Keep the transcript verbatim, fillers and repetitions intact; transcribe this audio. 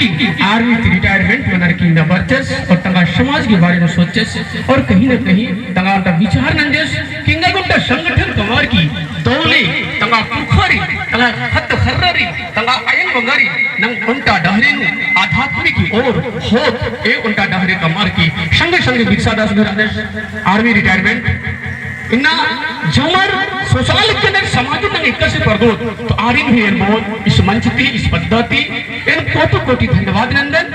Army ती retirement मनर की इन्ना बरचस और तंगआ समाज के बारे में सोचस और कहीं ना कहीं तंगआ ओन्टा विचार नंजस कि एंगा गे ओन्टा संगठन कमअर की दव ले तंगआ पुरखारिन, तंगआ ख़द्द ख़र्रारिन, तंगआ अयंग बंगारिन नंग ओन्टा डहरे नू आध्यात्मिक ओर होत ए ओन्टा डहरे कमअर की संगे संगे बिरसा दास भी रअनर army retirement। इन्ना झूमर सोशल के नंग समाज नंग एकासे परदोत तो आरिन भी एन बहुत इस मंच ती, इस पद्दा ती एन कोटि कोटि धन्यवाद नंदन।